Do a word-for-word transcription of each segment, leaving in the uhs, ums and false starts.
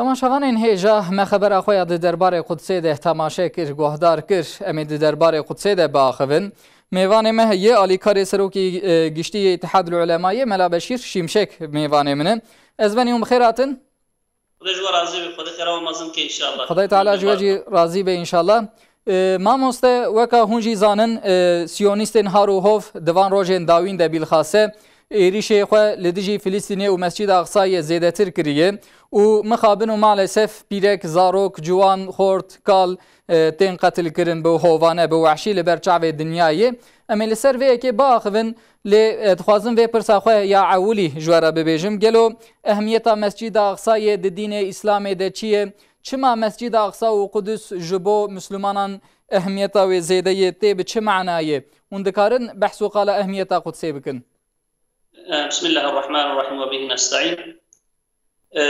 Temaşevanên hêja, me xebera xwe ya di derbarê Qudsê de temaşe kir, guhdar kir. Em ê di derbarê Qudsê de biaxivin. Mêvanê me heye alîkarê serokê, e, giştî yê Îtihadul Ulemayê, Mela Beşîr Şimşek mêvanê min in. Ez venî hûn bi xêr hatin. Xwedê ji we razî be, Xwedê xêra we mezin ke înşallah. Xwedê Teala ji we jî razî be înşallah. E, mamoste, weka hûn jî zanin, e, siyonîstên har û hov di van rojên dawîn de bîlxase êrîşê xwe li dijî Filistînê û Mescîda Aqsayê zêdetir kiriye û mixabin û maalesef pîrek, zarok, ciwan, xort, kal, e, tên qetilkirin bi hovane, bi wehşî li ber çavê dinyayê. Em ê li ser vê yekê biaxivin, lê, e, dixwazim vê pirsa xwe ya ewilî ji we re bibêjim. Gelo ehmiyeta Mescîda Aqsayê di dînê Îslamê de çi ye? Çima Mescîda Aqsa û Qudus ji bo Mislimanan ehmiyeta wê zêde ye, tê bi çi manayê? Hûn dikarin behs û qala ehmiyeta Qudsê bikin? Eh, Bismillahirrahmanirrahim ve bihi nesta'in. Eh,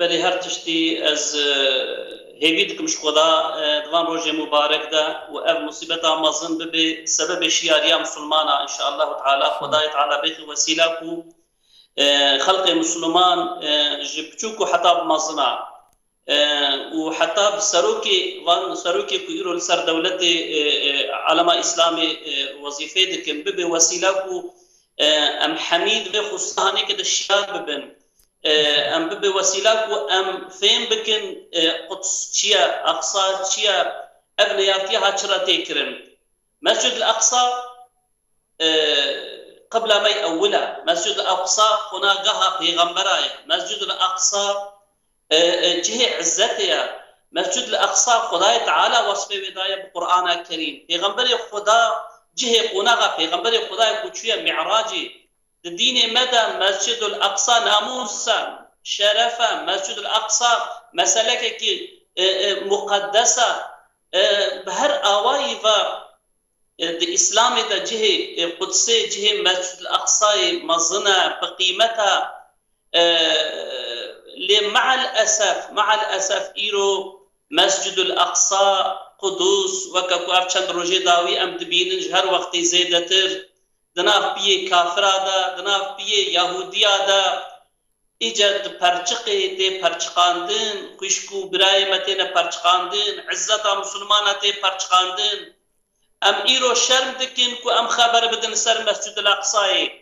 Belê her tiştî ez, eh, hêvî dikim ji Xweda, eh, di van rojê mubarek de û ev musîbeta mezin bibe sebebê şiyariya Misilmana, înşaallahu Teala. Xwedayê Teala bêxî wesîla ku, eh, xelqê Misilman, eh, ji biçûk û heta bi mezina, e, û heta bi serokê van, serokê ku îro li ser dewletê, e, e, alema Îslamê, e, wezîfê dikin, bibe wesîla ku, e, em hemî di vê xususa hanêkê de şiyar bibin. E, em bibe wesîla ku em fêm bikin, e, Quds çi ye, Aqsa çi ye, ev neyartiya ha çi re tê kirin. Mescid el Aqsa, e, qibla me yê ewil e. Mescid el Aqsa qonageha pêxembera ye. Mescid el Aqsa, e, e, cihê izzetê ye. Mescid el Aqsa Xwedayê Teala wesfê wê daye bi Qur'ana Kerîm. Pêxemberê Xweda cihê qonaxa pêxemberê Xwedayê ku çûye Mi'racê. Di dînê me de Mescid el Aqsa namûs e, şeref e. Mescid el Aqsa meselekekî, e, e, muqeddes e. E, bi her awayî ve e, di Îslamê de cihê, e, Qudsê, cihê Mescid Aqsayê mezin e, bi qîmet e. E, lê me'el esef, me'el esef îro Mescid Aqsa, Qudus, weke ku ev çend rojê dawî em dibînin, ji her wextê zêdetir di nav piyê kafira de, di nav piyê Yahudiya de, îca di perçiqê tê perçiqandin, xwişk û birayê me têne perçiqandin, izzeta Misilmana tê perçiqandin. Em îro şerm dikin ku em xeber bidin ser Mescid el Aqsayê.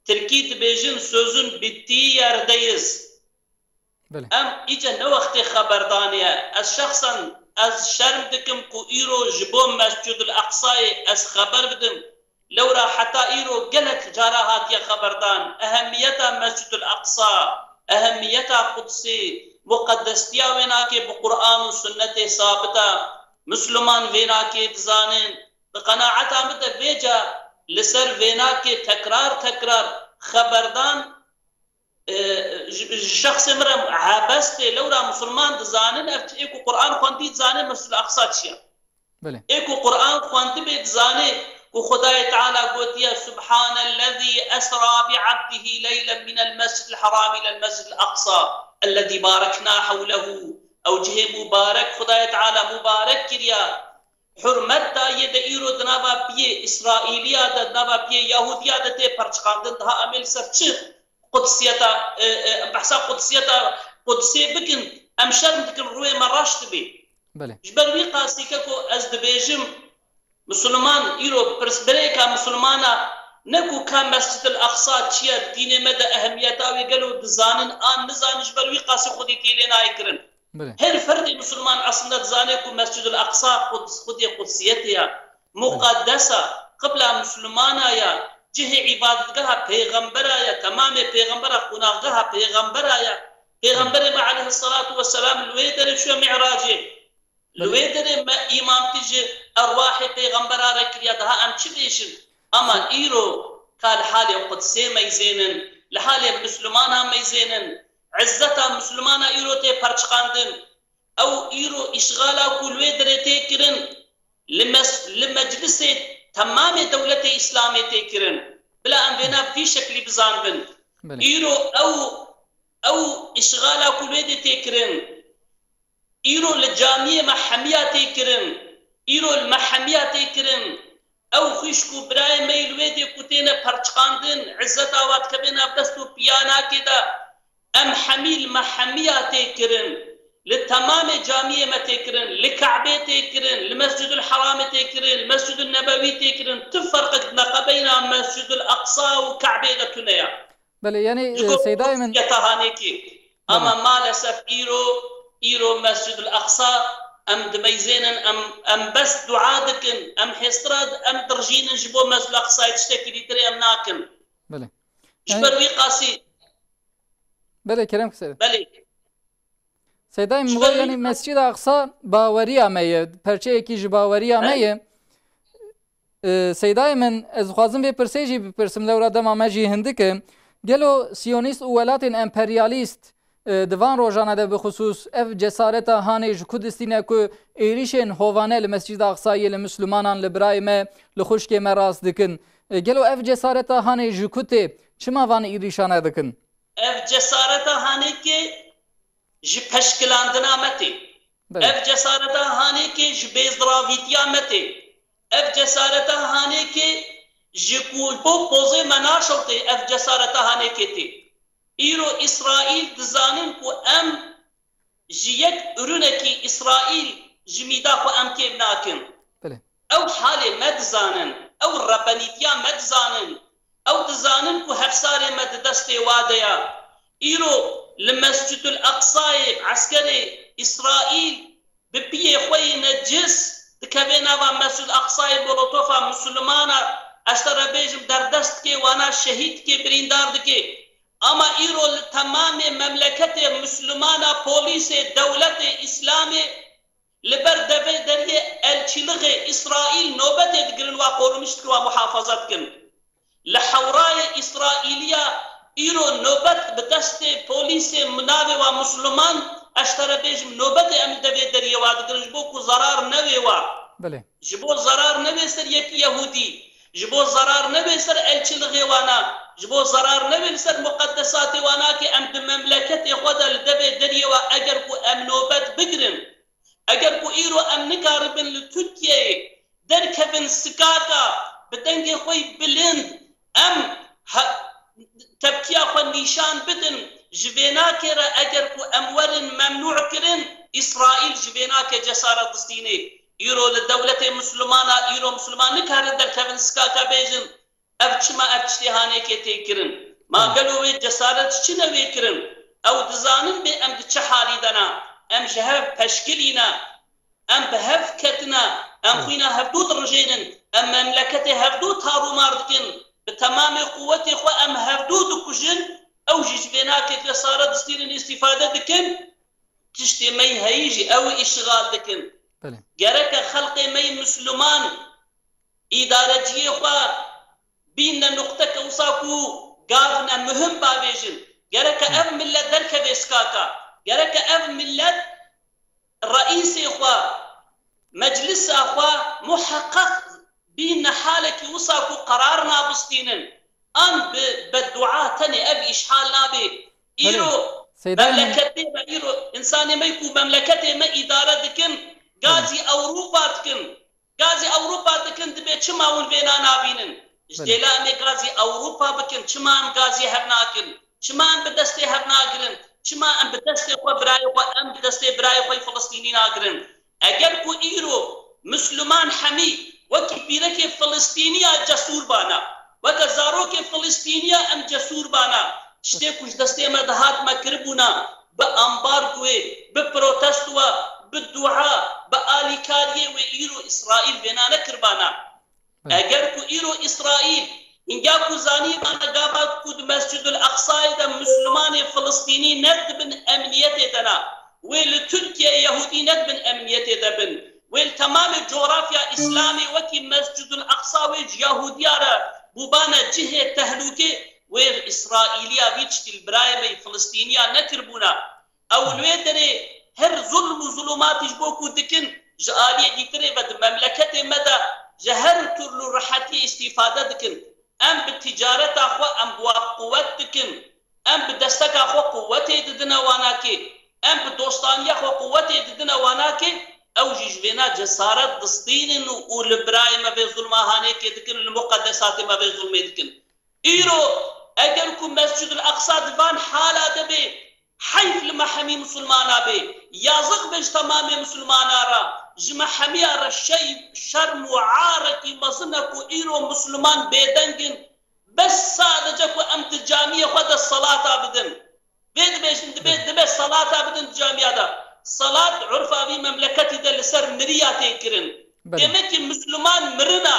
Tirkî dibêjin sözün bittiği yerdeyiz. Belê. Em îca ne wextê xeberdanê ye. Ez şexsen ez şerm dikim ku îro ji bo Mescid el Aqsayê ez xeber bidim. Lewra heta îro gelek cara hatiye xeberdan. Ehemmiyeta Mescid el Aqsa, ehemmiyeta Qudsê, muqeddestiya wênakê bi Quran û sunnetê sabit e. Misliman vênakê dizanin. Bi qenaeta min de vêca li ser vênakê tekrar tekrar xeberdan, e, ji, ji şexsê min re hebestê lewra Misilman dizanin, ev ê ku Quran xwendî dizanin Mescid Aqsa çi ye. Belê. Ê ku Quran xwendibê dizanê ku Xwedayê Teala gotiye, "Subhanellezî esra bi abdihi leylen minel mescidil haram ilel mescidil aqsa, ellezî barekna hewlehu." Ew cihê mubarek Xwedayê Teala mubarek kiriye. Hurmet daye de îro di nava piyê Îsraîliya de, di nava piyê Yahudiya de tê perçiqandin. Daha em ê li ser çi qudsiyeta, e, e, behsa qudsiyeta Qudsê bikin, em şerm dikin, rûyê me raş dibe. Belê. Ji ber wî qasî ke ku ez dibêjim, Misilman îro pirsbirêka Misilmana ne ku ka Mescid el Aqsa çi ye, dînê me de ehemiyeta wê gelo dizanin an nizanin, ji ber wî qasî xwedî tê lê nayê kirin. Belê. Her ferdê Misilman aslında dizane ku Mescid el Aqsa Quds, xwedê qudsiyetê ye. Belê. Muqaddes e, qibla Misilmana ye, cihê îbadetgeha pêxembera ye, temamê pêxembera, qonaxgeha pêxembera ye. Pêxemberê me aleyhisselatu vesselam li wê derê çûye Mi'racê. Li wê derê me îmamtî ji erwahê pêxembera re kiriye, daha em çi bêjin? Ama îro ka li halê Qudsê meyzênin, li halê Mislimana meyzênin, izzeta Mislimana îro tê perçiqandin. Ew îro îşxala ku li wê derê tê kirin, li mes-, li meclisê temamê dewletê Îslamê tê kirin. Bila em vêna bi vî şeklî bizanibin. Belê. Îro ew, ew îşxala ku li wê dê tê kirin, îro li camiyê me hemiya tê kirin, îro li me hemiya tê kirin. Ew xwişk û birayê me yê li wê dê ku têne perçiqandin, izzeta wa dikeve nav dest û piyanakê de. Em hemî li me hemiya tê kirin. Li temamê camiyê me tê kirin, li Ke'bê tê kirin, li Mescîdul Heramê tê kirin, li Mescîdul Nebewî tê kirin. Tu ferqek di neqebeyna Mescîdul Eqsa û Ke'bê de tune ya. Belê, yanî, Ji e, bo Seydayê min, xusûsiyeta Hanêkê. Belê. Ama maalesef îro, îro Mescîdul Eqsa em dimeyzênin, em, em bes dua dikin, em hêstira em dirjînin ji bo Mescîdul Eqsayê, tiştekî dîtirê em nakin. Belê. Ji Yanî ber wî qasî. Belê, kerem ki Seydayê. Belê. Seydayê min, Ji ber yanî wî Mescîda Aqsa baweriya me ye, perçeyekî ji baweriya me Belê. ye. E, Seydayê min, ez dixwazim vê pirsê jî bipirsim, lewra dema me jî hindik e. Gelo siyonîst û welatên emperyalîst, e, di van rojane de bi xisûs ev cesareta Hanê ji ku distîne ku êrîşên hovane li Mescîda Aqsayê li Mislimanan, li birayê me, li xwişkê me rast dikin? E, gelo ev cesareta Hanê ji ku tê? Çima van êrîşane dikin? Ev cesareta Hanêkê ji peşkilandina me tê. Belê. Ev cesareta Hanêkê ji bêzdiravîtiya me tê. Ev cesareta Hanêkê ji ku bo pozê me naşewtê, ev cesareta Hanêkê tê. Îro Îsraîl dizanin ku em ji yek ürünekî Îsraîl ji mîda xwe em kêm nakin. Belê. Ew halê me dizanin, ew rebenîtiya me dizanin, ew dizanin ku hevsarê me di destê wa de ya. Îro li Mescîdul Eqsayê eskerê Îsraîl bi piyê xwe yê necis dikeve nava Mescîdul Eqsayê, molotofa Mislimana, ez te re bêjim, derdest dike, wana şehîd dike, birîndar dike. Ama îro li temamê memleketê Mislimana, polîsê, dewletê Îslamê li ber devê deriyê Elçîlixê Îsraîl nobetê digirin, wa qorumîş dikin, wa muhafaza dikin. Li hewrayê Îsraîliya îro nobet bi destê polîsê, navê wa Misliman, ez te re bêjim, nobetê em li devê deriyê wa digirin, ji bo ku zerar newê wa. Belê. Ji bo zerar newê ser yekî Yehûdî, ji bo zerar newê ser Elçîlixê wana, ji bo zerar newê li ser muqeddesatê wana, ke em di memleketê xwe de li devê deriyê wa, eger ku em nobet bigirin, eger ku îro em nikaribin li Tirkiyeyê derkevin sikaka, bi dengê xwe yî bilind em he-, tepkiya xwe nîşan bidin, ji vênakê re eger ku em werin memnû kirin, Îsraîl ji vênakê cesaret distînê. Îro li dewletê Mislimana, îro Misliman nikarin derkevin sikaka bêjin, ev çima ev tiştê Hanêkê tê kirin? Ma Hı. gelo wê cesaret çi ne wê kirin? Ew dizanin bê em di çi halî de ne? Em ji hev peşkilî ne. Em bi hev ketine, em Hı. xwîna hevdû dirijênin, em memleketê hevdû tarûmar dikin, bi temamê quwetê xwe em hevdû dikujin, ew jî ji vê nakê cesaret distînin, îstîfade dikin, tiştê me yî heyî jî ew îşxal dikin. Belê. Gereke xelkê me yî Misliman îdareciyê xwe bîne nuqteke wisa ku gav ne muhim bavêjin. Gereke Hı. ev millet derkeve sikaka. Gereke ev millet reîsê xwe, meclisa xwe muheqeq bîne halekî wisa ku qerar nabistînin. An bi beddua tenê ev îşhal nabê. Belê. Îro Seyda Hanım. memleketê me, îro insanê me ku memleketê me îdare dikin, Belê. gazî Ewropa dikin. Gazî Ewropa dikin, dibê çima hûn vêna nabînin? Ji Belê. dêla em ê gazî Ewropa bikin, çima em gazî hev nakin? Çima em bi destê hev nagirin? Çima em bi destê xwe birayê xwe, em bi destê birayê xwe Filistînî nagirin? Eger ku îro Misliman hemî wekî pîrekê Filistîniya cesûr bana, weke zarokê Filistîniya em cesûr bana, tiştê ku ji destê me dihat me kiribûna, bi ambargoyê, bi protestoya, bi dua, bi alîkariyê wê îro Îsraîl vêna nekiribana. Belê. Eger ku îro Îsraîl, hingya ku zanîbana gava ku di Mescîdul Eqsayê de Mislimanê Filistînî ne dibin emniyetê de ne, wê li Tirkiyeyê Yehûdî ne dibin emniyetê de bin, wê li temamê cografya Îslamê wekî Mescîdul Eqsa wê ji Yehûdiya re bûbane cihê tehlûkê, wê Îsraîliya vî tiştî li birayê me yî Filistîniya nekiribûna. Ew li wê derê her zulm û zulûmatî ji bo ku dikin, ji aliyê dîtirê ve di memleketê me de ji her türlü rehetiyê îstîfade dikin. Em bi ticareta xwe, em bi wan quwet dikin. Em bi desteka xwe quwetê didine wanakê. Em bi dostaniya xwe quwetê didine wanakê. Ew jî ji vêna cesaret distînin û, û li birayê me vê zulma Hanêkê dikin, li muqedesatê me vê zulmê dikin. Îro eger ku Mescîdul Eqsa di van hala de bê, Heyf li me hemî misilmana bê. Yazık be ji temamê misilmana re. Ji me hemiya re şey, şerm û arekî mezin e ku îro misilman bêdeng in. Bes sadece ku em di camiyê xwe de salata bidin. Vê dibêjin, dibe, dibe salata bidin di camiya de. Salat urfa vî memleketî de li ser miriya tê kirin. Belê. Demek ki misilman mirina,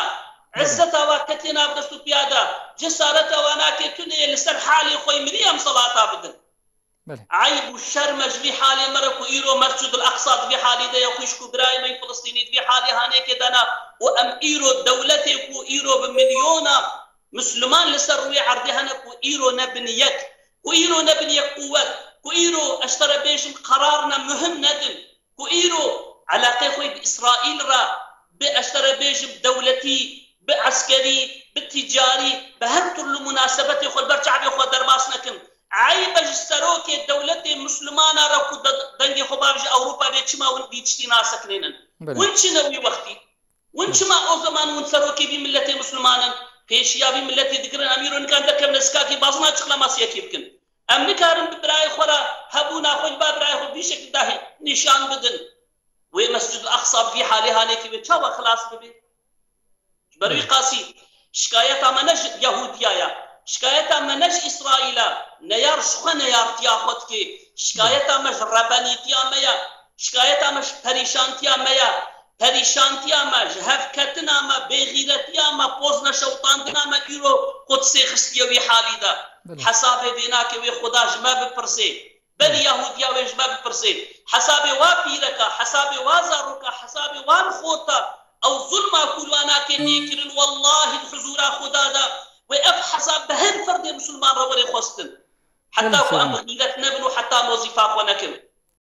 Belê. izzeta wa ketê nav dest û piya de, cesareta wa nake tunê li ser halê xwe mirî em salata bidin. Belê. Eyb û şerm e ji vî halê me re ku îro Mescid el Aqsa di vî halî de ye, xwişk û birayê me yê Filistînî di vî halê hanêkê de ne û em îro dewletê ku îro bi milyona Misliman li ser rûyê erdê hene ku îro ne bin yek, ku îro ne bin yek quwet, ku îro ez ji te re bêjim qerar ne muhim nedin, ku îro eleqê xwe bi Îsraîl re, bi ez ji te re bêjim dewletî, bi eskerî, bi ticarî, bi her türlü munasebetê xwe li ber çavê xwe derbas nekin. Eyb e ji serokê dewletê Mislimana re ku de-, dengê xwe bavêje Ewropa bê çima win vî tiştî nasekinênin? Belê. Win çi ne wî wextî? Win çima o zaman win serokê vî milletê Misliman in? Pêşiya vî milletê digirin, em îro nikan derkevin, ez kakî bazin açıklaması yekê bikin. Em nikarin bi birayê xwe re hebûna xwe ji ba birayê xwe vî şekil dahê nîşan bidin. Wê Mescid Aqsa vî halê hanê ki wê çawa xilas bibe? Ji ber wî qasî şikayeta me ne ji Yahudiya ye. Şikayeta me ne ji Îsraîl e. Neyar ji xwe neyartiya xwe dike. Şikayeta me ji rebenîtiya me ye. Şikayeta me ji perîşantiya me ye. Perîşantiya me, ji hevketina me, bêxîretiya me, poz neşewitandina me îro Qudsê xistiye wî halî de. Belê. Hesabê vê nake wê Xuda ji me bipirsê. Belê. Belê Yahudiya wê ji me bipirsê. Hesabê wa pîreka, hesabê wa zaroka, hesabê wa nixota, ew zulma ku li wa nake tê kirin, wellahî di huzûra Xuda de wê ev hesab bi her ferdê misilman re were xwestin. Heta Belê ku em Seyda. Xîret nebin û heta em wezîfa xwe nekin.